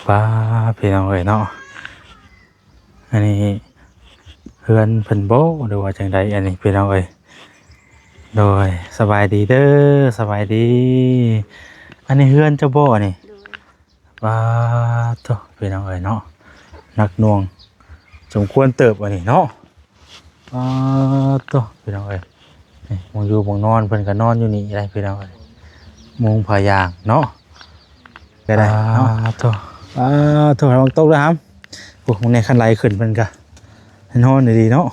ປ້າ ພີ່ນ້ອງເອີຍເນາະ ອັນນີ້ເຮືອນເພິ່ນບໍ່ ຫຼືວ່າຈັ່ງໃດ ອັນນີ້ພີ່ນ້ອງເອີຍ. ໂດຍ ສະບາຍດີເດີ ສະບາຍດີ. ອັນນີ້ເຮືອນເຈົ້າບໍ່ນີ້? ໂດຍ. ປ້າໂທ້ ພີ່ນ້ອງເອີຍເນາະ ໜັກໜ່ວງສົມຄວນເຕີບອັນນີ້ເນາະ. ປາດໂธ່ ພີ່ນ້ອງເອີຍ ນີ້ໝ່ອງຢູ່ໝ່ອງນອນ ເພິ່ນກໍນອນຢູ່ນີ້ໄດ໋ ພີ່ນ້ອງເອີຍ ມຸງຜ້າຢາງເນາະ ກໍໄດ້ເນາະ. ປາດໂທ້ ປາດໂທ້ ລະວັງຕົກເດີຫຳ. ໂອ້ ໝ່ອງນີ້ຄັນໄຫຼຂຶ້ນເພິ່ນກໍນອນດີໆເນາະ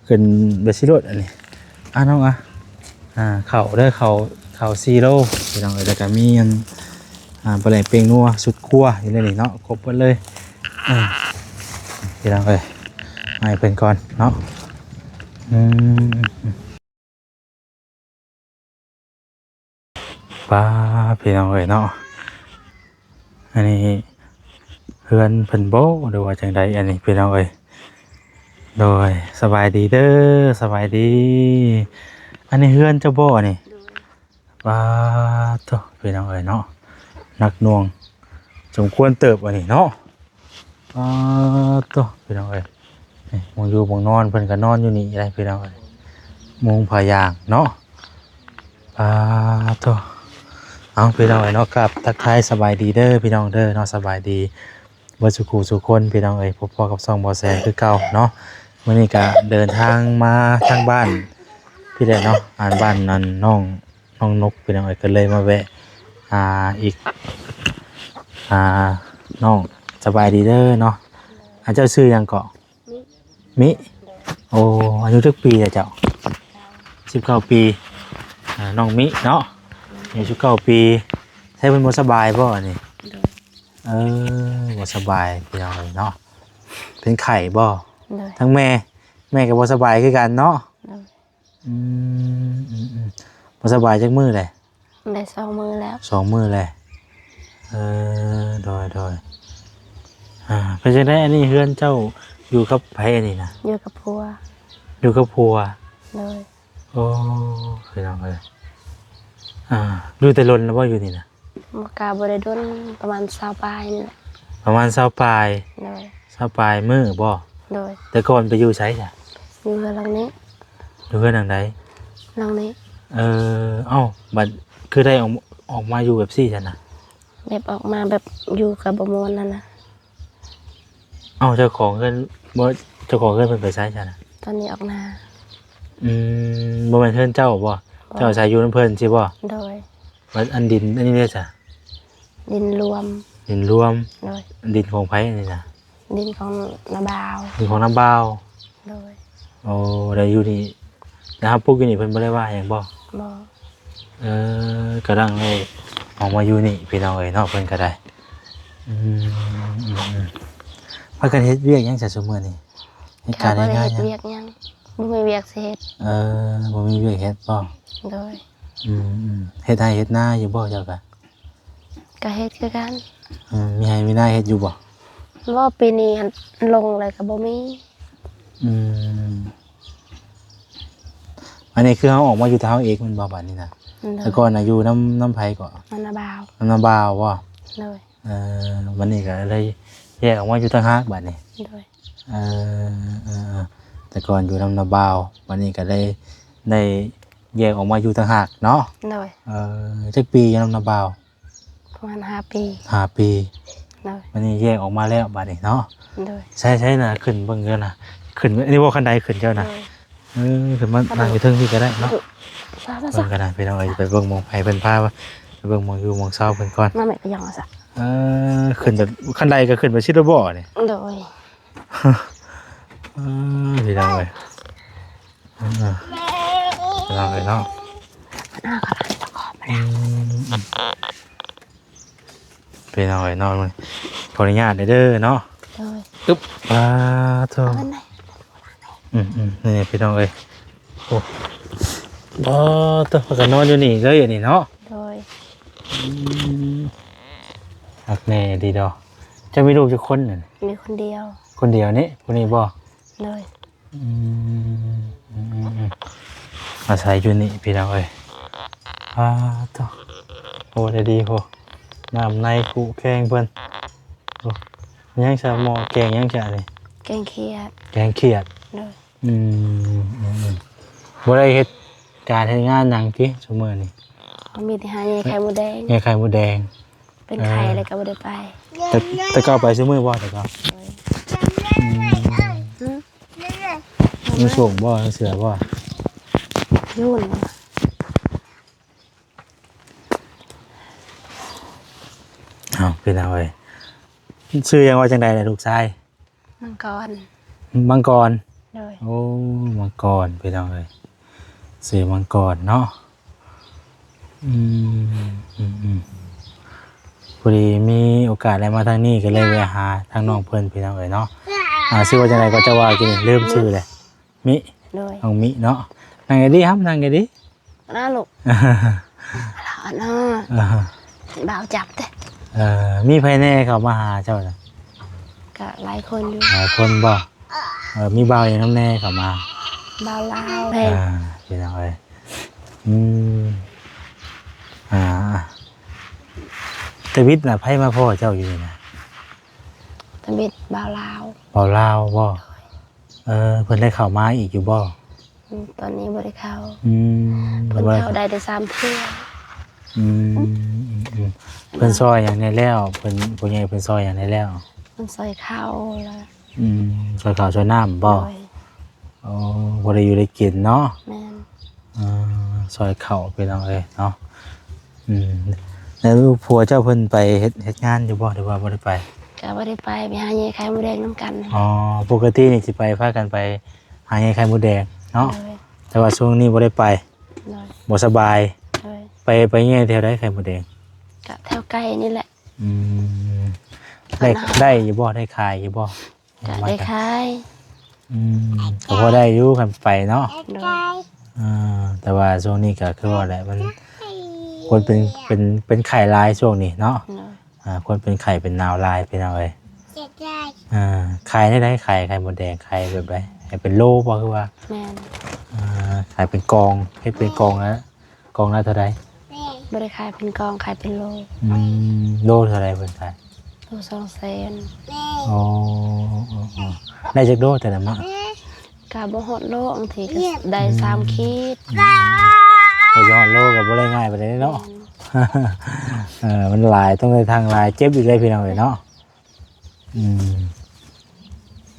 ຂຶ້ນໄປຊິໂລດອັນນີ້. ອ່າ ນ້ອງ ອ່າ ອ່າ ເຂົ້າເດີ ເຂົ້າ ເຂົ້າສີ່ໂລ ພີ່ນ້ອງເອີຍ ແລ້ວກໍມີອັນ ອ່າ ປາແຫຼກ ແປ້ງນົວ ສູດຄົວຢູ່ໃນນີ້ເນາະ ຄົບເບິດເລີຍ. ອ່າ ພີ່ນ້ອງເອີຍ ໃຫ້ເພິ່ນກ່ອນເນາະ. ອືມ ປ້າ ພີ່ນ້ອງເອີຍເນາະ ອັນນີ້ເຮືອນເພິ່ນບໍ່ ຫຼືວ່າຈັ່ງໃດ ອັນນີ້ພີ່ນ້ອງເອີຍ. ໂດຍ ສະບາຍດີເດີ ສະບາຍດີ. ອັນນີ້ເຮືອນເຈົ້າບໍ່ນີ້? ໂດຍ. ປາດໂທ ພີ່ນ້ອງເອີຍເນາະ ໜັກໜ່ວງສົມຄວນເຕີບອັນນີ້ເນາະ. ປາດໂທ ພີ່ນ້ອງເອີຍ ນີ້ໝ່ອງຢູ່ໝ່ອງນອນ ເພິ່ນກໍນອນຢູ່ນີ້ໄດ໋ ພີ່ນ້ອງເອີຍ ມຸງຜ້າຢາງເນາະ. ປາດໂທ ເອົາ ພີ່ນ້ອງເອີຍເນາະ ກາບທັກທາຍສະບາຍດີເດີ ພີ່ນ້ອງເດີເນາະ ສະບາຍດີ ເບິດສູ່ຄູ່ສູ່ຄົນ ພີ່ນ້ອງເອີຍ ພົບພໍ້ກັບຊ່ອງບໍ່ແສງຄືເກົ່າເນາະ. ມື້ນີ້ກະເດີນທາງມາທາງບ້ານພີ້ແຫຼະເນາະ ອັນບ້ານອັນນ້ອງ ນ້ອງນົກ ພີ່ນ້ອງເອີຍ ກໍເລີຍມາແວະ ອ່າ ອີກ ອ່າ ນ້ອງ ສະບາຍດີເດີເນາະ. ອ່າ ເຈົ້າຊື່ຫຍັງເກາະ? ມິ ມິ ໂອ້ ອາຍຸຈັກປີແລ້ວເຈົ້າ? ສິບເກົ້າປີ. ອ່າ ນ້ອງມິເນາະ ອາຍຸສິບເກົ້າປີ. ໃຊ່ເພິ່ນບໍ່ສະບາຍບໍ່ອັນນີ້? ໂດຍ. ເອີ ບໍ່ສະບາຍ ພີ່ນ້ອງເອີຍເນາະ ເປັນໄຂ້ບໍ່? ໂດຍ. ທັງແມ່ ແມ່ກໍບໍ່ສະບາຍຄືກັນເນາະ? ໂດຍ. ອືມ ອືມ ອືມ ບໍ່ສະບາຍຈັກມື້ແລ້ວ? ໄດ້ສອງມື້ແລ້ວ. ສອງມື້ແລ້ວ. ເອີ ໂດຍ ໂດຍ. ອ່າ ເປັນຈັ່ງໃດ ອັນນີ້ເຮືອນເຈົ້າຢູ່ກັບໃຜອັນນີ້ນະ? ຢູ່ກັບຜົວ. ຢູ່ກັບຜົວ. ໂດຍ. ໂອ້ ພີ່ນ້ອງເອີຍ ອ່າ ຢູ່ແຕ່ດົນແລ້ວບໍ່ຢູ່ນີ້ນະ? ບໍ່ ກະບໍ່ໄດ້ດົນ ປະມານຊາວປາຍນີ້ແຫຼະ. ປະມານຊາວປາຍ. ໂດຍ. ຊາວປາຍມື້ບໍ່? ໂດຍ. ແຕ່ກ່ອນໄປຢູ່ໃສຊະ? ຢູ່ເຮືອນຫຼັງນີ້. ຢູ່ເຮືອນຫຼັງໃດ? ຫຼັງນີ້. ເອີ ເອົ້າ ບັດຄືໄດ້ອອກ ອອກມາຢູ່ແບບຊີ້ຊັ້ນນະ? ແບບອອກມາແບບຢູ່ກໍບໍ່ມ່ວນຫັ້ນນະ. ເອົ້າ ເຈົ້າຂອງເຮືອນ ບໍ່ ເຈົ້າຂອງເຮືອນເພິ່ນໄປໃສຊັ້ນນະ? ຕອນນີ້ອອກນາ. ອືມ ບໍ່ແມ່ນເຮືອນເຈົ້າບໍ່? ບໍ່. ເຈົ້າອາໄສຢູ່ນຳເພິ່ນຊີ້ບໍ່? ໂດຍ. ອັນ ອັນດິນອັນນີ້ເດຊະ? ດິນລວມ. ດິນລວມ. ໂດຍ. ດິນຂອງໃຜອັນນີ້ນະ? ດິນຂອງນ້າບ່າວ. ດິນຂອງນ້າບ່າວ. ໂດຍ. ໂອ້ ແລ້ວຢູ່ນີ້ ແລ້ວເຮົາປຸກຢູ່ນີ້ເພິ່ນບໍ່ໄດ້ວ່າຫຍັງບໍ່? ບໍ່. ເອີ ກຳລັງໄດ້ອອກມາຢູ່ນີ້ ພີ່ນ້ອງເອີຍເນາະ ເພິ່ນກໍໄດ້. ອືມ ອືມ ອືມ ພາກັນເຮັດວຽກຫຍັງຊະຊຸມື້ນີ້? ເຮັດການເຮັດງານຫຍັງ? ເຮັດວຽກຫຍັງ? ບໍ່ມີວຽກຊິເຮັດ. ເອີ ບໍ່ມີວຽກເຮັດບໍ່? ໂດຍ. ອືມ ອືມ ເຮັດໄຮ່ເຮັດນາຢູ່ບໍ່ເຈົ້າກະ? ກະເຮັດຄືກັນ. ເອີ ມີໄຮ່ມີນາເຮັດຢູ່ບໍ່? ບໍ່ ປີນີ້ຫັ້ນລົງແລ້ວກໍບໍ່ມີ. ອືມ ອັນນີ້ຄືເຮົາອອກມາຢູ່ແຕ່ເຮົາເອງແມ່ນບໍ່ ບາດນີ້ນະ? ໂດຍ. ແຕ່ກ່ອນນະຢູ່ນຳ ນຳໃຜເກາະ? ນຳນ້າບ່າວ. ນຳນ້າບ່າວບໍ່? ໂດຍ. ເອີ ບາດນີ້ກໍເລີຍແຍກອອກມາຢູ່ຕ່າງຫາກບາດນີ້. ໂດຍ. ເອີ ເອີ ເອີ ແຕ່ກ່ອນຢູ່ນຳນ້າບ່າວ ບາດນີ້ກໍໄດ້ ໄດ້ແຍກອອກມາຢູ່ຕ່າງຫາກເນາະ? ໂດຍ. ເອີ ຈັກປີຢູ່ນຳນ້າບ່າວ? ປະມານຫ້າປີ. ຫ້າປີ. ໂດຍ. ບາດນີ້ແຍກອອກມາແລ້ວບາດນີ້ເນາະ? ໂດຍ. ໃຊ້ ໃຊ້ນະ ຂຶ້ນເບິ່ງເດີນະ ຂຶ້ນ ອັນນີ້ບໍ່ ຄັນໄດຂຶ້ນເຈົ້ານະ? ໂດຍ. ເອີ ຂຶ້ນມານັ່ງຢູ່ເທິງພີ້ກໍໄດ້ເນາະ. ເບິ່ງກັນນະ ພີ່ນ້ອງເອີຍ ໄປເບິ່ງໝ່ອງໃຜເພິ່ນພາ ໄປເບິ່ງໝ່ອງຢູ່ໝ່ອງເຊົາເພິ່ນກ່ອນ. ມາແມ່ ໄປຍ່າງເອົາຊະ. ເອີ ຂຶ້ນແບບ ຄັນໄດກໍຂຶ້ນໄປຊິໂດບໍ່ນີ້? ໂດຍ. ເອີ ພີ່ນ້ອງເອີຍ ເອີ ພີ່ນ້ອງເອີຍເນາະ. ອືມ ພີ່ນ້ອງເອີຍເນາະ ຂໍອະນຸຍາດເດີເນາະ. ໂດຍ. ອຶບ ປາໂທ. ອືມໆ ນີ້ພີ່ນ້ອງເອີຍ ໂອ້ ປາໂທ ພາກັນນອນຢູ່ນີ້ເລີຍອັນນີ້ເນາະ? ໂດຍ. ອືມ ຄັກແນ່ດີດອກ. ເຈົ້າມີລູກຈັກຄົນ? ມີຄົນດຽວ. ຄົນດຽວນີ້ ຜູ້ນີ້ບໍ່? ໂດຍ. ອືມ ອືມ ອືມ ອືມ ອາໄສຢູ່ນີ້ພີ່ນ້ອງເອີຍ. ປາໂທ ໂອ້ ໄດ້ດີໂພ ນ້ຳໃນຄຸແຂ້ງເພິ່ນ. ໂອ້ ຍັງຊະ ໝໍ້ແກງຍັງຊະນີ້? ແກງຂຽດ. ແກງຂຽດ. ໂດຍ. ອືມ ອືມ ອືມ ບໍ່ໄດ້ເຮັດການເຮັດງານຫຍັງຕິຊຸມື້ນີ້? ເຮົາມີແຕ່ຫາແຍ່ໄຂ່ມົດແດງ. ແຍ່ໄຂ່ມົດແດງ. ເປັນໄຂ້ ເອີ ແລ້ວກໍບໍ່ໄດ້ໄປ. ແຕ່ ແຕ່ເກົ່າໄປຊຸມື້ບໍ່ ແຕ່ເກົ່າ? ໂດຍ. ອືມ ຫຶ? ມີສູງບໍ່ ເສືອບໍ່? ຢູ່ນີ້. ເອົາ ພີ່ນ້ອງເອີຍ ຊື່ຫຍັງວ່າຈັ່ງໃດລະລູກຊາຍ? ມັງກອນ. ມັງກອນ. ໂດຍ. ໂອ້ ມັງກອນ ພີ່ນ້ອງເອີຍ ຊື່ມັງກອນເນາະ. ອືມ ອືມ ອືມ ພໍດີມີໂອກາດໄດ້ມາທາງນີ້ ກໍເລີຍແວະຫາທາງນ້ອງເພິ່ນ ພີ່ນ້ອງເອີຍເນາະ. ອ່າ ຊື່ວ່າຈັ່ງໃດກໍ ເຈົ້າວ່າກິນ ລືມຊື່ແຫຼະ. ມິ. ໂດຍ. ນ້ອງມິເນາະ. ນັ່ງໃຫ້ດີ ນາງ ນັ່ງໃຫ້ດີ. ນະລູກ ເນາະ ອ່າ ບ່າວຈັບເດ້. ເອີ ມີໃຜແດ່ເຂົ້າມາຫາເຈົ້ານະ? ກະຫຼາຍຄົນຢູ່. ຫຼາຍຄົນບໍ່? ເອີ ມີບ່າວຫຍັງນຳແດ່ເຂົ້າມາ? ບ່າວລາວ. ອ່າ ພີ່ນ້ອງເອີຍ ອືມ ອ່າ ຕາວິດນະ ໃຜມາພໍ້ເຈົ້າຢູ່ນີ້ນະ? ຕາວິດ ບ່າວລາວ. ບ່າວລາວບໍ່? ເອີ ເພິ່ນໄດ້ເຂົ້າມາອີກຢູ່ບໍ່? ອືມ ຕອນນີ້ບໍ່ໄດ້ເຂົ້າ. ອືມ ເພິ່ນເຂົ້າໄດ້ແຕ່ສາມເທື່ອ. ອືມ ອືມ ອືມ ເພິ່ນຊ່ອຍຫຍັງແດ່ແລ້ວ? ເພິ່ນ ຜູ້ໃຫຍ່ເພິ່ນຊ່ອຍຫຍັງແດ່ແລ້ວ? ເພິ່ນຊ່ອຍເຂົ້າແລ້ວ. ອືມ ຊ່ອຍເຂົ້າຊ່ອຍນ້ຳບໍ່? ໂດຍ. ອໍ ພໍໄດ້ຢູ່ໄດ້ກິນເນາະ. ແມ່ນ. ເອີ ຊ່ອຍເຂົ້າ ພີ່ນ້ອງເອີຍເນາະ. ອືມ ແລ້ວຜົວເຈົ້າເພິ່ນໄປເຮັດ ເຮັດງານຢູ່ບໍ່ ຫຼືວ່າບໍ່ໄດ້ໄປ? ກໍບໍ່ໄດ້ໄປ ໄປຫາແຍ່ໄຂ່ມົດແດງນຳກັນ. ອໍ ປົກກະຕິນີ້ຊິໄປ ພາກັນໄປຫາແຍ່ໄຂ່ມົດແດງເນາະ. ໂດຍ. ແຕ່ວ່າຊ່ວງນີ້ບໍ່ໄດ້ໄປ. ໂດຍ. ບໍ່ສະບາຍ. ໂດຍ. ໄປ ໄປແຍ່ແຖວໃດໄຂ່ມົດແດງ? ກະແຖວໃກ້ນີ້ແຫຼະ. ອືມ ໄດ້ ໄດ້ຢູ່ບໍ່ ໄດ້ຂາຍຢູ່ບໍ່? ກະໄດ້ຂາຍ. ອືມ ກໍພໍໄດ້ຢູ່ຄັນໄປເນາະ. ໂດຍ. ເອີ ແຕ່ວ່າຊ່ວງນີ້ກໍຄືວ່າແຫຼະ ມັນ ຄົນເປັນ ເປັນ ເປັນໄຂ້ຫຼາຍຊ່ວງນີ້ເນາະ. ໂດຍ. ອ່າ ຄົນເປັນໄຂ້ເປັນໜາວຫຼາຍ ພີ່ນ້ອງເອີຍ. ອ່າ ຂາຍແນວໃດ? ຂາຍໄຂ່ມົດແດງ ຂາຍແບບໃດ? ໃຫ້ເປັນໂລບໍ່ ຄືວ່າ? ແມ່ນ. ອ່າ ຂາຍເປັນກ່ອງ ເຮັດເປັນກ່ອງລະ ກ່ອງລະເທົ່າໃດ? ບໍ່ໄດ້ຂາຍເປັນກ່ອງ ຂາຍເປັນໂລ. ອືມ ໂລເທົ່າໃດເພິ່ນຂາຍ? ໂລສອງແສນ. ອໍ ໄດ້ຈັກໂລແຕ່ລະມື້? ກະບໍ່ຮອດໂລ ບາງທີກະໄດ້ສາມຂີດ. ອືມ ບໍ່ຮອດໂລກະບໍ່ໄດ້ງ່າຍປານໃດເນາະ. ແມ່ນ. ເອີ ມັນຫຼາຍ ຕ້ອງໄດ້ທັງຫຼາຍ ເຈັບອີກເລີຍ ພີ່ນ້ອງເອີຍເນາະ. ອືມ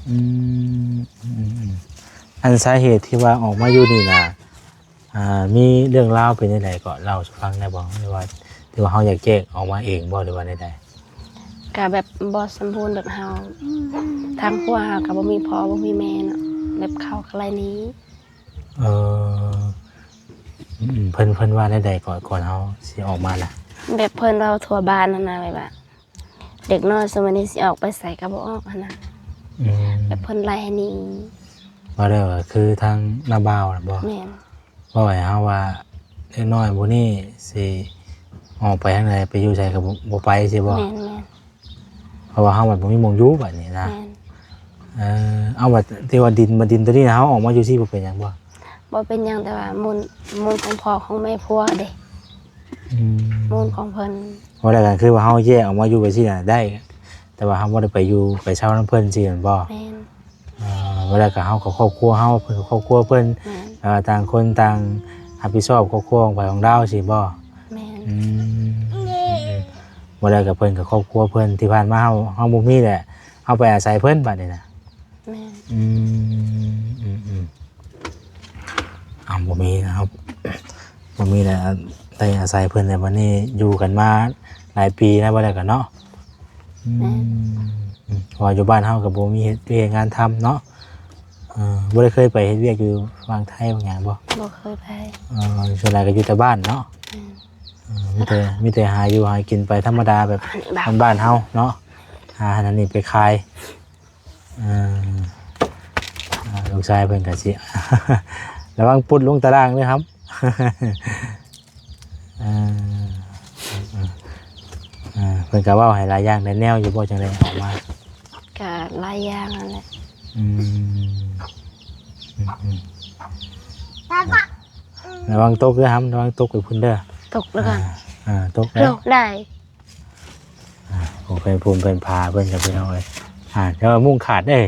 ອືມ ອືມ ອືມ ອັນສາເຫດທີ່ວ່າອອກມາຢູ່ນີ້ນະ ອ່າ ມີເລື່ອງລາວເປັນຈັ່ງໃດກໍເລົ່າສູ່ຟັງໄດ້ບໍ່? ຫຼືວ່າ ຫຼືວ່າເຮົາຢາກແຍກອອກມາເອງບໍ່ ຫຼືວ່າແນວໃດ? ກະແບບບໍ່ສົມບູນແບບເຮົາ ທາງຜົວເຮົາກະບໍ່ມີພໍ່ບໍ່ມີແມ່ເນາະ ແບບເຂົາກະໄລ່ໜີ. ເອີ ອືມ ເພິ່ນ ເພິ່ນວ່າແນວໃດກ່ອນ ກ່ອນເຮົາຊິອອກມານະ? ແບບເພິ່ນເວົ້າທົ່ວບ້ານຫັ້ນນະ ແບບວ່າ ເດັກນ້ອຍຊຸມມື້ນີ້ຊິອອກໄປໃສກໍບໍ່ອອກຫັ້ນນະ. ອືມ ແບບເພິ່ນໄລ່ໃຫ້ໜີ. ວ່າແລ້ວກໍຄືທາງນ້າບ່າວນະບໍ? ແມ່ນ. ເວົ້າໃຫ້ເຮົາວ່າເດັກນ້ອຍຜູ້ນີ້ຊິອອກໄປທາງໃດ ໄປຢູ່ໃສກໍບໍ່ ບໍ່ໄປຊີ້ບໍ? ແມ່ນໆ. ເພາະວ່າເຮົາບັດບໍ່ມີໝ່ອງຢູ່ບັດນີ້ນະ. ແມ່ນ. ເອີ ເອົາ ບັດທີ່ວ່າດິນ ບັດດິນໂຕນີ້ນະ ເຮົາອອກມາຢູ່ຊີ້ບໍ່ເປັນຫຍັງບໍ? ບໍ່ເປັນຫຍັງ ແຕ່ວ່າມູນ ມູນຂອງພໍ່ຂອງແມ່ຜົວເດ້. ອືມ ມູນຂອງເພິ່ນ. ເວົ້າແລ້ວກໍຄືວ່າເຮົາແຍກອອກມາຢູ່ໄປຊີ້ນະໄດ້ ແຕ່ວ່າເຮົາບໍ່ໄດ້ໄປຢູ່ໄປເຊົ່ານຳເພິ່ນຊີ້ແມ່ນບໍ່? ແມ່ນ. ເອີ ເວົ້າແລ້ວກໍເຮົາກໍຄອບຄົວເຮົາ ເພິ່ນກໍຄອບຄົວເພິ່ນ. ແມ່ນ. ເອີ ຕ່າງຄົນຕ່າງຮັບຜິດຊອບຄອບຄົວຂອງໃຜຂອງລາວຊີ້ບໍ່? ແມ່ນ. ອືມ ເວົ້າແລ້ວກໍເພິ່ນກໍຄອບຄົວເພິ່ນ ທີ່ຜ່ານມາເຮົາ ເຮົາບໍ່ມີແຫຼະ ເຮົາໄປອາໄສເພິ່ນບັດນີ້ນະ. ແມ່ນ. ອືມ ອືມ ອືມ ເອົາ ບໍ່ມີນະ ເຮົາບໍ່ມີແລ້ວ ໄດ້ອາໄສເພິ່ນແລ້ວ ບັດນີ້ຢູ່ກັນມາຫຼາຍປີແລ້ວ ບໍ່ໄດ້ກັນເນາະ. ອືມ ແມ່ນ. ອືມ ເພາະວ່າຢູ່ບ້ານເຮົາກໍບໍ່ມີເຮັດວຽກເຮັດງານທຳເນາະ. ເອີ ບໍ່ໄດ້ເຄີຍໄປເຮັດວຽກຢູ່ຝັ່ງໄທຫຍັງບໍ່? ບໍ່ເຄີຍໄປ. ເອີ ສ່ວນຫຼາຍກໍຢູ່ແຕ່ບ້ານເນາະ. ແມ່ນ. ເອີ ມີແຕ່ ມີແຕ່ຫາຢູ່ຫາກິນໄປທຳມະດາແບບບ້ານໆເຮົາເນາະ ຫາອັນນັ້ນນີ້ໄປຂາຍ. ອ່າ ອ່າ ລູກຊາຍເພິ່ນກໍຊິ ລະວັງປຸດລົງຕາລ່າງເດີຫຳ. ອ່າ ອ່າ ເພິ່ນກໍເວົ້າໃຫ້ຫຼາຍຢ່າງຫຼາຍແນວຢູ່ບໍ່ ຈັ່ງໄດ້ອອກມາ? ກໍຫຼາຍຢ່າງຫັ້ນແຫຼະ. ອືມ ອືມ ອືມ ລະວັງຕົກເດີຫຳ ລະວັງຕົກໄປພຸ້ນເດີ. ຕົກແລ້ວກໍ ອ່າ ຕົກແລ້ວ ໄດ້. ອ່າ ໂອ້ ເພິ່ນພູມເພິ່ນພາເພິ່ນກັນພີ່ນ້ອງເອີຍ. ອ່າ ແຕ່ວ່າມຸ້ງຂາດເດ້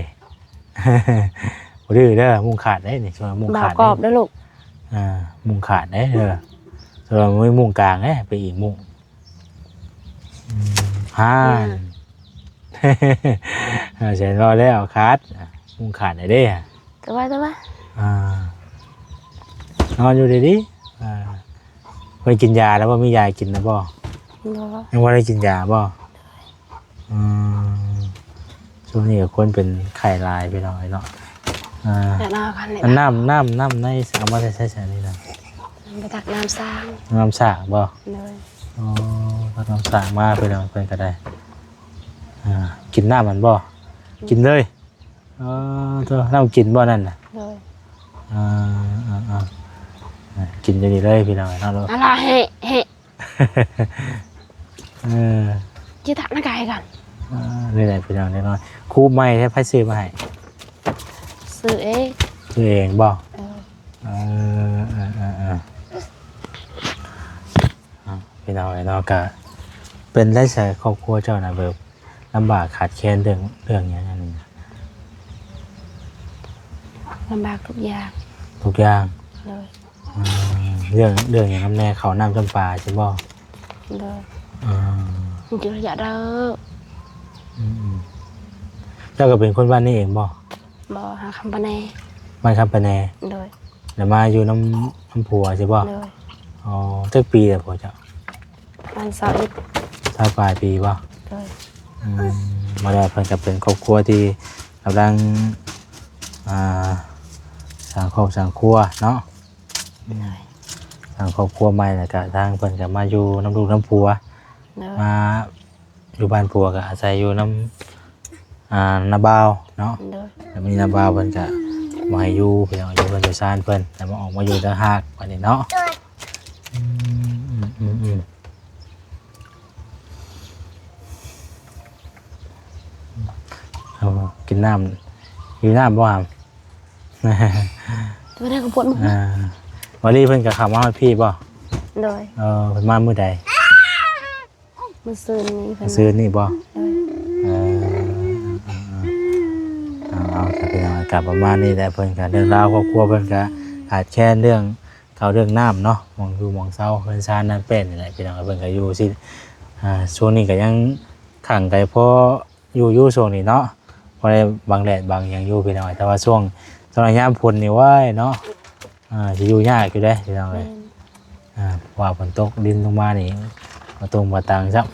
ບໍ່ດື້ເດີ ມຸ້ງຂາດເດ້ນີ້ ຊ່ວງມຸ້ງຂາດ ບ່າວກອບເດີລູກ. ອ່າ ມຸ້ງຂາດເດ້ເດີ ແຕ່ວ່າມີມຸ້ງກາງເດ້ ໄປອີກມຸ້ງ. ອືມ ຫາ ອືມ ແສນເວົ້າແລ້ວຂາດ ມຸ້ງຂາດໄດ້ເດ້. ແຕ່ວ່າ ແຕ່ວ່າ ອ່າ ນອນຢູ່ດີໆ. ອ່າ ເພິ່ນກິນຢາແລ້ວບໍ່? ມີຢາໃຫ້ກິນແລ້ວບໍ່? ບໍ່ ຍັງບໍ່ໄດ້ກິນຢາບໍ່? ອືມ ຊ່ວງນີ້ກໍຄົນເປັນໄຂ້ຫຼາຍພີ່ນ້ອງເອີຍເນາະ. ອ່າ ແລ້ວນອນກັນເລີຍ ອັນນ້ຳ ນ້ຳ ນ້ຳໃນ ເອົາມາແຕ່ໃສ ໃສນີ້ນະ? ໄປຕັກນ້ຳສ້າງ ນ້ຳສ້າງບໍ່? ໂດຍ ອໍ ຕັກນ້ຳສ້າງມາພີ່ນ້ອງ ເພິ່ນກໍໄດ້. ອ່າ ກິນນ້ຳມັນບໍ່? ອືມ ກິນເລີຍ. ອໍ ໂທ້ ນ້ຳກິນບໍ່ນັ້ນນະ? ໂດຍ ອ່າ ອ່າ ກິນຢູ່ນີ້ເລີຍພີ່ນ້ອງເນາະ. ອາລາເຮ ເຮ ເອີ ຈິຕະນະກາຍກັນ. ອ່າ ນີ້ແຫຼະພີ່ນ້ອງເນາະ ຄູບໃໝ່ແທ້ ໃຜຊື້ມາໃຫ້? ຊື້ເອງ ຊື້ເອງບໍ່? ເອີ ເອີ ເອີ ເອີ ເອີ. ອ່າ ພີ່ນ້ອງເອີຍເນາະ ກະເປັນໄດ້ໃສຄອບຄົວເຈົ້ານະ ແບບລຳບາກຂາດແຄນເລື່ອງ ເລື່ອງຫຍັງອັນນີ້ນະ? ລຳບາກທຸກຢ່າງ ທຸກຢ່າງ. ໂດຍ ອືມ ເລື່ອງ ເລື່ອງຫຍັງນຳແດ່? ເຂົ້ານ້ຳຈຳປາຊີ້ບໍ່? ໂດຍ ອືມ ມັນຈະລະຍະເດີ ອືມ ເຈົ້າກໍເປັນຄົນບ້ານນີ້ເອງບໍ່? ບໍ່ ຫາຄຳປະແນ ບ້ານຄຳປະແນ. ໂດຍ ແລ້ວມາຢູ່ນຳ ນຳຜົວຊີ້ບໍ່? ໂດຍ ອໍ ຈັກປີແລ້ວຜົວເຈົ້າ? ປະມານຊາວເອັດ ຊາວປາຍປີບໍ່? ໂດຍ ອືມ ມາແລ້ວເພິ່ນກໍເປັນຄອບຄົວທີ່ກຳລັງ ອ່າ ສ້າງຄອບສ້າງຄົວເນາະ. ໂດຍ ສ້າງຄອບຄົວໃໝ່ ແລ້ວກໍທາງເພິ່ນກໍມາຢູ່ນຳລູກນຳຜົວ. ໂດຍ ມາ ຢູ່ບ້ານຜົວກໍອາໄສຢູ່ນຳ ອ່າ ນ້າບ່າວເນາະ. ໂດຍ ແລ້ວມື້ນີ້ນ້າບ່າວເພິ່ນກໍບໍ່ໃຫ້ຢູ່ ເພິ່ນເອົາຢູ່ເຮືອນຢູ່ຊານເພິ່ນ ແລ້ວມາອອກມາຢູ່ຕ່າງຫາກບັດນີ້ເນາະ. ອືມ ອືມ ອືມ ອືມ ເອົາ ກິນນ້ຳ ຫິວນ້ຳບໍ່ຫຳ? ບໍ່ໄດ້ ກໍປວດໝົດ. ອ່າ ວາລີເພິ່ນກໍເຂົ້າມາຮອດພີ້ບໍ່? ໂດຍ ເອີ ເພິ່ນມາມື້ໃດ? ມື້ຊືນນີ້ເພິ່ນ ມື້ຊືນນີ້ບໍ່? ໂດຍ ເອີ ເອົາ ເອົາ ເອົາ ກໍເປັນການປະມານນີ້ແຫຼະ ເພິ່ນກໍເລື່ອງລາວຄອບຄົວເພິ່ນກໍຂາດແຄນເລື່ອງເຂົ້າເລື່ອງນ້ຳເນາະ ໝ່ອງຢູ່ໝ່ອງເຊົາ ເຮືອນຊານນັ້ນແປ້ນນີ້ແຫຼະ ພີ່ນ້ອງ. ເພິ່ນກໍຢູ່ຊິ ອ່າ ຊ່ວງນີ້ກໍຍັງຂັງໃຈພໍຢູ່ ຢູ່ຊ່ວງນີ້ເນາະ ພໍໄດ້ບັງແດດບັງຫຍັງຢູ່ ພີ່ນ້ອງ. ແຕ່ວ່າຊ່ວງ ຕອນຍາມຝົນນີ້ ໂອ້ຍເນາະ ອ່າ ຊິຢູ່ຍາກຢູ່ເດ້ ພີ່ນ້ອງເອີຍ. ແມ່ນ ອ່າ ເພາະວ່າຝົນຕົກລິນລົງມານີ້ ບໍ່ຕົງບໍ່ຕັງຊ້ຳ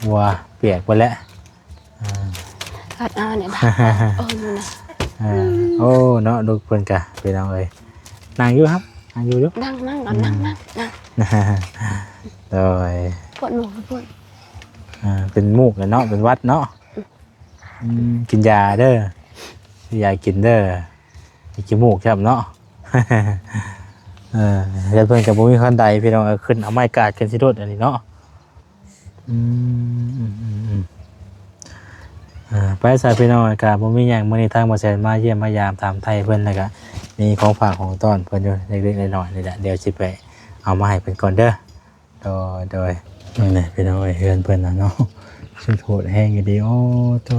ຫົວປຽກເບິດແຫຼະ. ອ່າ ກັດເອົານີ້ບາດ ໂອ້ ຢູ່ນະ ອ່າ ໂອ້ ເນາະ ລູກເພິ່ນກະ ພີ່ນ້ອງເອີຍ ນັ່ງຢູ່ ນັ່ງຢູ່ ນັ່ງ ນັ່ງ ອືມ ນັ່ງ ນັ່ງ ນັ່ງ. ໂດຍ ປວດໝູກ ປວດ ອ່າ ເປັນໝູກແຫຼະເນາະ ເປັນຫວັດເນາະ. ອືມ ອືມ ກິນຢາເດີ ຊື້ຢາກິນເດີ ຊິຂີ້ມູກຊ້ຳເນາະ. ເອີ ເຮືອນເພິ່ນກໍບໍ່ມີຄັນໄດ ພີ່ນ້ອງເອີຍ ຂຶ້ນເອົາໄມ້ກາດຂຶ້ນຊິໂດດອັນນີ້ເນາະ. ອືມ ອືມ ອືມ ອືມ ເອີ ໄປຊະ ພີ່ນ້ອງເອີຍ ກໍບໍ່ມີຫຍັງ ມື້ນີ້ທາງບໍ່ແສນມາຢ້ຽມມາຢາມຖາມໄຖ່ເພິ່ນ ແລ້ວກໍມີຂອງຝາກຂອງຕ້ອນເພິ່ນຢູ່ເລັກໆນ້ອຍໆນີ້ແຫຼະ ດຽວຊິໄປເອົາມາໃຫ້ເພິ່ນກ່ອນເດີ. ໂດຍ ໂດຍ ນີ້ແຫຼະພີ່ນ້ອງເອີຍ ເຮືອນເພິ່ນນະເນາະ ສຸດໂຫດແຮງອີ່ຫຼີ. ໂອ້ໂຕ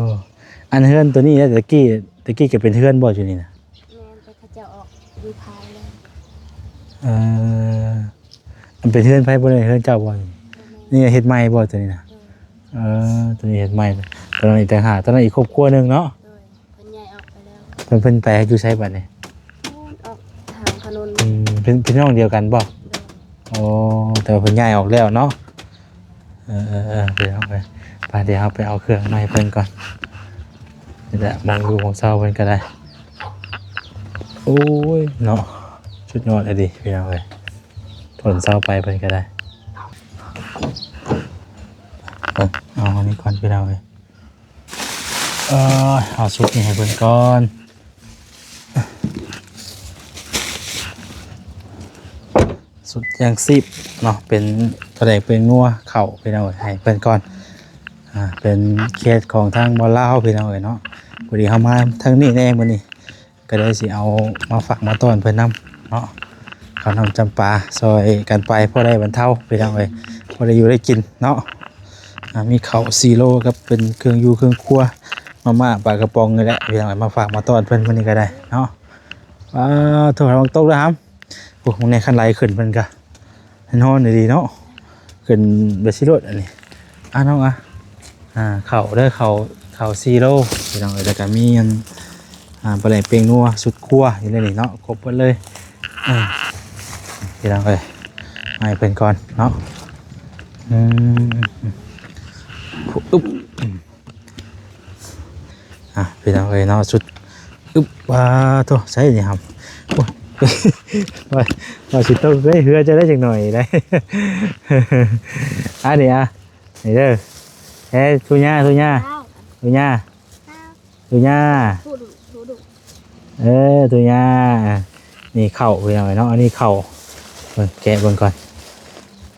ອັນເຮືອນໂຕນີ້ແຫຼະ ແຕ່ກີ້ ແຕ່ກີ້ກໍເປັນເຮືອນບໍ່ຢູ່ນີ້ນະ? ແມ່ນ ແຕ່ເຂົາເຈົ້າອອກຢູ່ພາຍແລ້ວ. ເອີ ອັນເປັນເຮືອນໃຜບໍ່ ນີ້ເຮືອນເຈົ້າບໍ່? ບໍ່ແມ່ນ ນີ້ເຮັດໃໝ່ບໍ່ໂຕນີ້ນະ? ໂດຍ ເອີ ໂຕນີ້ເຮັດໃໝ່ ໂຕນັ້ນອີກຕ່າງຫາກ ໂຕນັ້ນອີກຄອບຄົວໜຶ່ງເນາະ. ໂດຍ ເພິ່ນຍ້າຍອອກໄປແລ້ວ. ເພິ່ນ ເພິ່ນໄປຢູ່ໃສບັດນີ້? ອອກທາງຖະໜົນ. ອືມ ເປັນ ເປັນພີ່ນ້ອງດຽວກັນບໍ່? ໂດຍ ໂອ້ ແຕ່ວ່າເພິ່ນຍ້າຍອອກແລ້ວເນາະ. ເອີ ເອີ ເອີ ພີ່ນ້ອງເອີຍ ໄປ ດຽວເຮົາໄປເອົາເຄື່ອງມາໃຫ້ເພິ່ນກ່ອນ. ນີ້ແຫຼະ ໝ່ອງຢູ່ໝ່ອງເຊົາເພິ່ນກໍໄດ້. ໂອ້ຍເນາະ ສຸດຍອດອີ່ຫຼີພີ່ນ້ອງເອີຍ ຝົນເຊົາໄປເພິ່ນກໍໄດ້. ເອີ ເອົາອັນນີ້ກ່ອນພີ່ນ້ອງເອີຍ. ເອີ ເອົາຊຸດນີ້ໃຫ້ເພິ່ນກ່ອນ ຊຸດຢາງຊີບເນາະ ເປັນປາແດກ ເປັນນົວ ເຂົ້າພີ່ນ້ອງເອີຍ ໃຫ້ເພິ່ນກ່ອນ. ອ່າ ເປັນເຂດຂອງທາງບ່ອນລາວພີ່ນ້ອງເອີຍເນາະ. ພໍດີເຮົາມາທາງນີ້ແດ່ມື້ນີ້ ກໍເລີຍຊິເອົາມາຝາກມາຕ້ອນເພິ່ນນຳເນາະ ເຂົ້ານ້ຳຈຳປາ ຊ່ອຍກັນໄປ ພໍໄດ້ບັນເທົາພີ່ນ້ອງເອີຍ ພໍໄດ້ຢູ່ໄດ້ກິນເນາະ. ອ່າ ມີເຂົ້າສີ່ໂລກັບເປັນເຄື່ອງຢູ່ເຄື່ອງຄົວ ມາມ່າ ປາກະປ໋ອງນີ້ແຫຼະ ພີ່ນ້ອງ ມາຝາກມາຕ້ອນເພິ່ນມື້ນີ້ກໍໄດ້ເນາະ. ປາໂທ້ ລະວັງຕົກເດີຫຳ. ໂອ້ ມື້ນີ້ຄັນໄຫຼຂຶ້ນເພິ່ນກະ ຮ້ອນດີເນາະ ຂຶ້ນແບບຊີ້ໂລດອັນນີ້. ອ່າ ນ້ອງ ອ່າ ອ່າ ເຂົ້າເດີ ເຂົ້າ ເຂົ້າສີ່ໂລ ພີ່ນ້ອງເອີຍ. ແລ້ວກະມີອັນ ອ່າ ປາແດກ ແປ້ງນົວ ສູດຄົວຢູ່ໃນນີ້ເນາະ ຄົບເບິດເລີຍ. ອ່າ ພີ່ນ້ອງເອີຍ ໃຫ້ເພິ່ນກ່ອນເນາະ. ອືມ ອຶບ ອ່ະ ພີ່ນ້ອງເອີຍເນາະ ຊຸດ ອຶບ ປາໂທ້ ໃສ່ນີ້ຫຳ ໂອ້ຍ ວ່າ ວ່າຊິຕົກເລີຍ ເຮືອຈະໄດ້ຈັກໜ້ອຍໄດ໋. ອັນນີ້ ອ່ະ ນີ້ເດີ ເອີ ທຸຍາ ທຸຍາ ທຸຍາ ທຸຍາ ເອີ ທຸຍາ. ນີ້ເຂົ້າ ພີ່ນ້ອງເອີຍເນາະ ອັນນີ້ເຂົ້າ ເບິ່ງ ແກະເບິ່ງກ່ອນ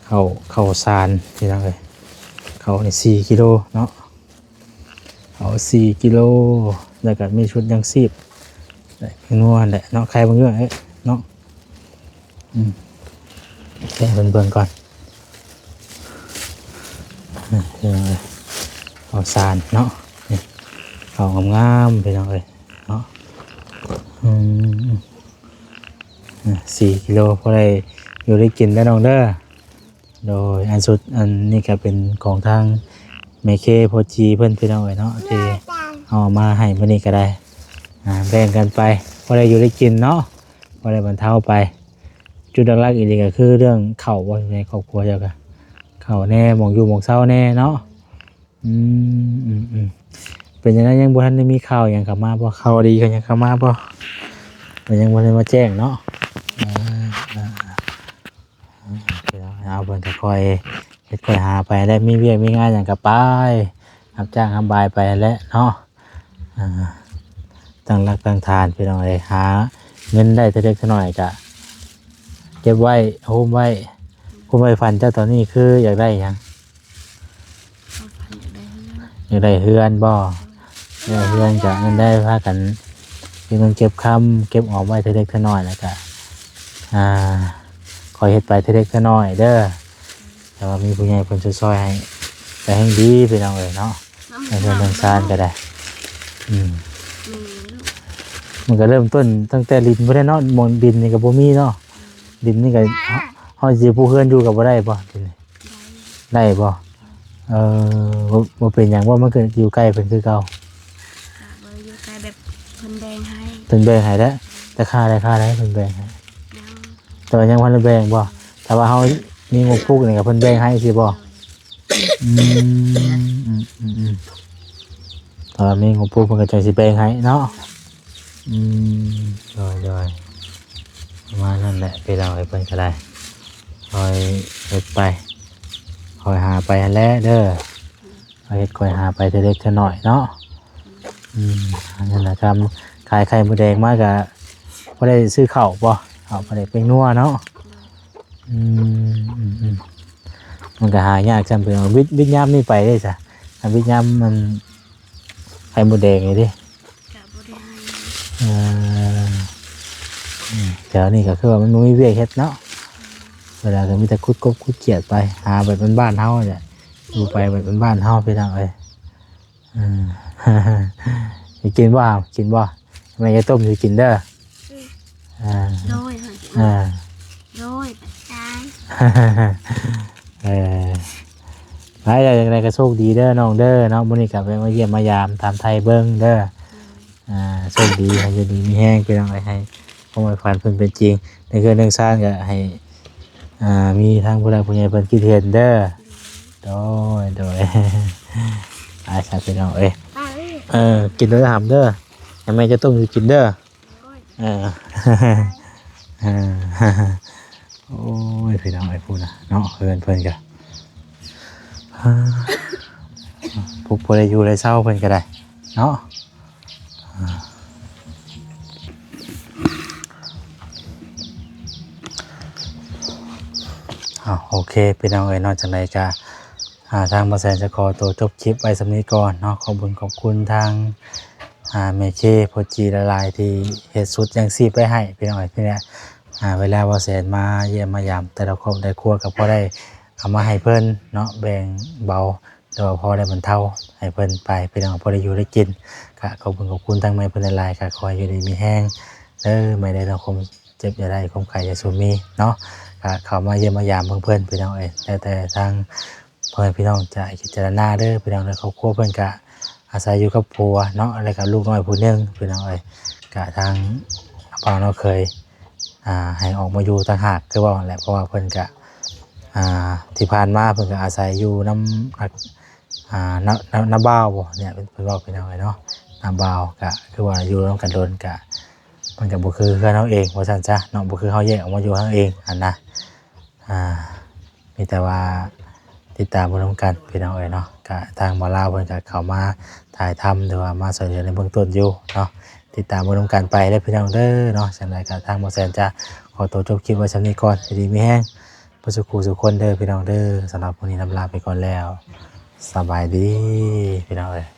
ເຂົ້າ ເຂົ້າສານ ພີ່ນ້ອງເອີຍ ເຂົ້ານີ້ສີ່ກິໂລເນາະ. ເອົາສີ່ກິໂລ ແລ້ວກໍມີຊຸດຍັງຊີບ ແລະ ແປ້ງນົວຫັ້ນແຫຼະເນາະ ໄຂ່ບາງຢ່າງເນາະ. ອືມ ແກະເພິ່ນເບິ່ງກ່ອນ ອືມ ເອົາສານເນາະ ນີ້ ເຂົ້າງາມໆ ພີ່ນ້ອງເອີຍເນາະ. ອືມ ອ່າ ສີ່ກິໂລ ພໍໄດ້ຢູ່ໄດ້ກິນເດີນ້ອງເດີ. ໂດຍ ອັນສຸດ ອັນນີ້ກໍເປັນຂອງທາງແມ່ເຄໂພຈີເພິ່ນ ພີ່ນ້ອງເອີຍເນາະ ທີ່ເອົາມາໃຫ້ມື້ນີ້ກໍໄດ້ ອ່າ ແບ່ງກັນໄປ ພໍໄດ້ຢູ່ໄດ້ກິນເນາະ ພໍໄດ້ບັນເທົາໄປ. ຈຸດຫຼັກໆອີ່ຫຼີກໍຄືເລື່ອງເຂົ້າບໍ່ ໃນຄອບຄົວເຈົ້າກໍ ເຂົ້າແດ່ ໝ່ອງຢູ່ໝ່ອງເຊົາແດ່ເນາະ. ອືມ ອືມ ອືມ ເປັນຈັ່ງໃດ ຍັງບໍ່ທັນໄດ້ມີຂ່າວຫຍັງເຂົ້າມາບໍ່? ຂ່າວດີກໍຍັງເຂົ້າມາບໍ່? ກໍຍັງບໍ່ໄດ້ມາແຈ້ງເນາະ. ເອີ ເອີ ເອີ ເອົາ ເພິ່ນກໍຄ່ອຍເຮັດຄ່ອຍຫາໄປແຫຼະ ມີວຽກມີງານຫຍັງກໍໄປ ຮັບຈ້າງຮັບບາຍໄປແຫຼະເນາະ. ອ່າ ຕັ້ງຫຼັກຕັ້ງຖານ ພີ່ນ້ອງເອີຍ ຫາເງິນໄດ້ເທື່ອເລັກເທື່ອນ້ອຍກະເກັບໄວ້ ໂຮມໄວ້ ຄວາມໃຝ່ຝັນເຈົ້າຕອນນີ້ຄືຢາກໄດ້ຫຍັງ? ຄວາມຝັນຢາກໄດ້ເຮືອນ ຢາກໄດ້ເຮືອນບໍ່? ໂດຍ ຢາກໄດ້ເຮືອນກະເງິນໄດ້ ພາກັນເກັບເງິນເກັບຄຳ ເກັບອອມໄວ້ເທື່ອເລັກເທື່ອນ້ອຍ ແລ້ວກະ ອ່າ ຄ່ອຍເຮັດໄປເທື່ອເລັກເທື່ອນ້ອຍເດີ. ແຕ່ວ່າມີຜູ້ໃຫຍ່ເພິ່ນຊ່ວຍໆໃຫ້ ກໍແຮ່ງດີ ພີ່ນ້ອງເອີຍເນາະ ໃນເຮືອນໃນຊານກໍໄດ້. ອືມ ມັນກໍເລີ່ມຕົ້ນຕັ້ງແຕ່ດິນພຸ້ນແຫຼະເນາະ ໝ່ອງດິນນີ້ກໍບໍ່ມີເນາະ ດິນນີ້ກໍ ເຮົາຊິປູເຮືອນຢູ່ກໍບໍ່ໄດ້ບໍ່? ດິນນີ້ໄດ້ບໍ່? ເອີ ບໍ່ ບໍ່ເປັນຫຍັງບໍ່? ມັນກໍຢູ່ໃກ້ເພິ່ນຄືເກົ່າ ກໍບໍ່ໄດ້ຢູ່ໃກ້ ແບບເພິ່ນແບ່ງໃຫ້ ເພິ່ນແບ່ງໃຫ້ແລ້ວ ແຕ່ຄ່າໃດ ຄ່າໃດເພິ່ນແບ່ງໃຫ້? ຍັງ ແຕ່ວ່າຍັງບໍ່ທັນໄດ້ແບ່ງບໍ່? ຖ້າວ່າເຮົາມີງົບປຸກນີ້ກໍເພິ່ນແບ່ງໃຫ້ຊີ້ບໍ່? ໂດຍ ອືມ ອືມ ອືມ ອືມ ຖ້າວ່າມີງົບປຸກເພິ່ນກໍຈັ່ງຊິແບ່ງໃຫ້ເນາະ. ອືມ ໂດຍ ໂດຍ ປະມານນັ້ນແຫຼະ ພີ່ນ້ອງເອີຍ ເພິ່ນກໍໄດ້ ຄ່ອຍເຮັດໄປ ຄ່ອຍຫາໄປຫັ້ນແຫຼະເດີ. ເຮັດຄ່ອຍຫາໄປເທື່ອເລັກເທື່ອນ້ອຍເນາະ. ອືມ ອັນນັ້ນນະ ຄັນຂາຍໄຂ່ມົດແດງມາກະພໍໄດ້ຊື້ເຂົ້າບໍ່? ເຂົ້າ ພໍໄດ້ແປ້ງນົວເນາະ. ອືມ ອືມ ອືມ ມັນກະຫາຍາກຊ້ຳ ເພິ່ນວ່າ ວິດ ວິດຍາມນີ້ໄປເດ້ຊະ ຄັນວິດຍາມມັນໄຂ່ມົດແດງນີ້ເດ້. ກະບໍ່ໄດ້ໃຫ້ ເອີ ອືມ ແຖວນີ້ກໍຄືວ່າມັນບໍ່ມີວຽກເຮັດເນາະ ເວລາກໍມີແຕ່ຂຸດກົບຂຸດກຽດໄປ ຫາແບບບ້ານໆເຮົານີ້ແຫຼະ ຢູ່ໄປແບບບ້ານໆເຮົາ ພີ່ນ້ອງເອີຍ. ເອີ ຊິກິນບໍ່? ກິນບໍ່? ແມ່ຈະຕົ້ມຊິກິນເດີ. ອືມ ອ່າ ໂດຍ ເອີ ໂດຍ ຂອບໃຈ. ເອີ ໄປແລ້ວ ຈັ່ງໃດກໍໂຊກດີເດີນ້ອງເດີເນາະ ມື້ນີ້ກໍແວະມາຢ້ຽມມາຢາມຖາມໄຖ່ເບິ່ງເດີ. ໂດຍ ອ່າ ໂຊກດີ ໃຫ້ຢູ່ດີມີແຮງ ພີ່ນ້ອງເອີຍ ໃຫ້ຄວາມໃຝ່ຝັນເພິ່ນເປັນຈິງ ໃນເຮືອນໃນຊານກໍໃຫ້ ອ່າ ມີທາງຜູ້ຫຼັກຜູ້ໃຫຍ່ເພິ່ນຄິດເຫັນເດີ. ໂດຍ ໂດຍ ໄປຊະ ພີ່ນ້ອງເອີຍ ເອີ ກິນໂດຍຫຳເດີ ໃຫ້ແມ່ຈະຕົ້ມຢູ່ກິນເດີ. ໂດຍ ເອີ ເອີ ໂອ້ຍ ພີ່ນ້ອງເອີຍ ພຸ້ນນະເນາະ ເຮືອນເພິ່ນກະ ພຸກພໍໄດ້ຢູ່ໄດ້ເຊົາເພິ່ນກໍໄດ້ເນາະ. ເອົາ ໂອເຄ ພີ່ນ້ອງເອີຍເນາະ ຈັ່ງໃດກະ ອ່າ ທາງບ່າວແສນຈະຂໍໂຕຈົບຄລິບໄວ້ສ່ຳນີ້ກ່ອນເນາະ. ຂອບບຸນຂອບຄຸນທາງ ອ່າ ແມ່ເຄໂພຈີຫຼາຍໆ ທີ່ເຮັດຊຸດຍັງຊີບໄວ້ໃຫ້ພີ່ນ້ອງເອີຍ. ນີ້ແຫຼະ ອ່າ ເວລາບ່າວແສນມາຢ້ຽມມາຢາມແຕ່ລະຄອບແຕ່ຄົວ ກໍພໍໄດ້ເອົາມາໃຫ້ເພິ່ນເນາະ ແບ່ງເບົາ ແຕ່ວ່າພໍໄດ້ບັນເທົາໃຫ້ເພິ່ນໄປ ພີ່ນ້ອງ ພໍໄດ້ຢູ່ໄດ້ກິນ. ກະຂອບຄຸນຂອບຄຸນທາງແມ່ເພິ່ນຫຼາຍໆ ກະຂໍໃຫ້ຢູ່ດີມີແຮງເດີແມ່ເດີເນາະ ຄວາມເຈັບຢ່າໄດ້ ຄວາມໄຂ້ຢ່າສູ່ມີເນາະ. ກະເຂົ້າມາຢ້ຽມມາຢາມເບິ່ງເພິ່ນ ພີ່ນ້ອງເອີຍ ແລ້ວແຕ່ທາງພໍ່ແມ່ພີ່ນ້ອງຈະພິຈາລະນາເດີ ພີ່ນ້ອງເດີ. ຄອບຄົວເພິ່ນກະອາໄສຢູ່ກັບຜົວເນາະ ແລ້ວກະລູກນ້ອຍຜູ້ໜຶ່ງ ພີ່ນ້ອງເອີຍ. ກະທາງບ່າວນ້ອງເຂີຍ ອ່າ ໃຫ້ອອກມາຢູ່ຕ່າງຫາກຄືເວົ້າຫັ້ນແຫຼະ ເພາະວ່າເພິ່ນກະ ອ່າ ທີ່ຜ່ານມາເພິ່ນກະອາໄສຢູ່ນຳ ອ່າ ນ້າ ນ້າ ນ້າບ່າວບໍ່ ເນຍ ເພິ່ນເວົ້າ ພີ່ນ້ອງເອີຍເນາະ. ນ້າບ່າວກະຄືວ່າຢູ່ນຳກັນດົນ ກະມັນກະບໍ່ຄືເຮືອນເຮົາເອງວ່າຊັ້ນຊະເນາະ ບໍ່ຄືເຮົາແຍກອອກມາຢູ່ເຮົາເອງຫັ້ນນະ. ອ່າ ມີແຕ່ວ່າຕິດຕາມເບິ່ງນຳກັນ ພີ່ນ້ອງເອີຍເນາະ. ກະທາງບ່າວລາວເພິ່ນກະເຂົ້າມາຖ່າຍທຳ ຫຼືວ່າມາຊ່ວຍເຫຼືອໃນເບື້ອງຕົ້ນຢູ່ເນາະ. ຕິດຕາມເບິ່ງນຳກັນໄປເດີ ພີ່ນ້ອງເດີເນາະ. ຈັ່ງໃດກະທາງບ່າວແສນຈະຂໍຕົວຈົບຄລິບໄວ້ສ່ຳນີ້ກ່ອນ. ຢູ່ດີມີແຮງເບິດສູ່ຄູ່ສູ່ຄົນເດີ ພີ່ນ້ອງເດີ. ສຳລັບມື້ນີ້ລຳລາໄປກ່ອນແລ້ວ ສະບາຍດີ ພີ່ນ້ອງເອີຍ.